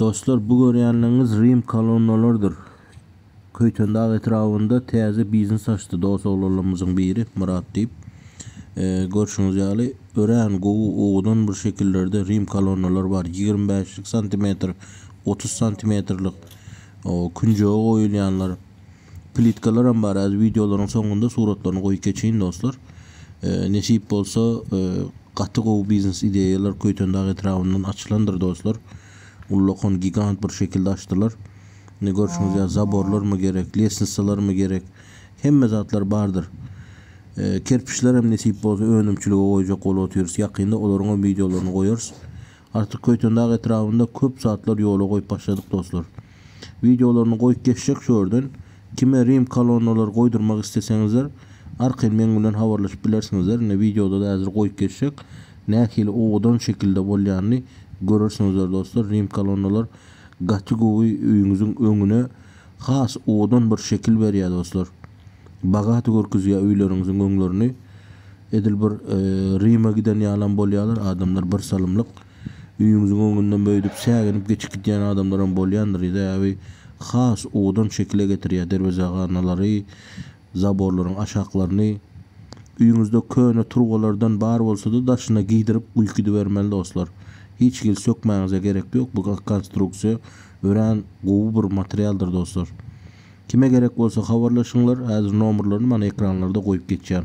Dostlar bu görýänleriňiz Rim kolonnalardyr. Köýtendag etrabynda täze biznes açdy dos oglanlarymyzyň biri Myrat diýip. Görşüňiz ýaly örän gowy owadan bir şekillerde Rim kolonnalar bar. 25 santimetr, 30 santimetrlik künjege goýulýanlar. Plitkalaram bar. Häzir wideolaryň soňunda suratlaryny goýup geçeýin dostlar. Nesip bolsa gaty gowy biznes ideýalar Köýtendag etrabyndan açylandyr dostlar. Ullakan gigant bir şekilde açdylar. Indi görşüňiz ýaly zaborlarmy gerek, lestnitsalarmy gerek, hemme zatlar bardyr. Kerpiçlerem nesip bolsa önümçilige goýjak bolup otyrys. Ýakynda olaryňam wideolaryny goýarys. Artyk Köýtendag etrabynda köp zatlar ýola goýup başladyk dostlar. Wideolaryny goýup geçjek şu ýerden. Kime rim kolonnalar goýdurmak isleseňizler arkaýyn meň bilen habarlaşyp bilersiňizler. Ine wideoda-da häzir goýup geçjek. Nähili owadan şekilde bolýanyny görersiňizler dostlar. Rim kolonnalar gaty gowy öýüňiziň öňüne has owadan bir şekil berýär dostlar. Bagaty görkezýär öýleriňiziň öňlerini. Edil bir Rime giden ýalam bolýarlar adamlar bir salymlyk. Öýüňiziň öňünden beýdip säginip geçip gidýän adamlaram bolýandyr. Sebäbi has owadan şekile getirýär derwezehanalary, zaborlaryň aşaklaryny. Öýüňizde köne turbalardan bar bolsada daşyna giýdirip guýup gidibermeli dostlar. Hiç hili sökmäňize gerek ýok bu konstruksiýa örän gowy bir materialdyr dostlar. Kime gerek bolsa habarlaşyňlar häzir nomerlerini mana ekranlarda goýup geçýän.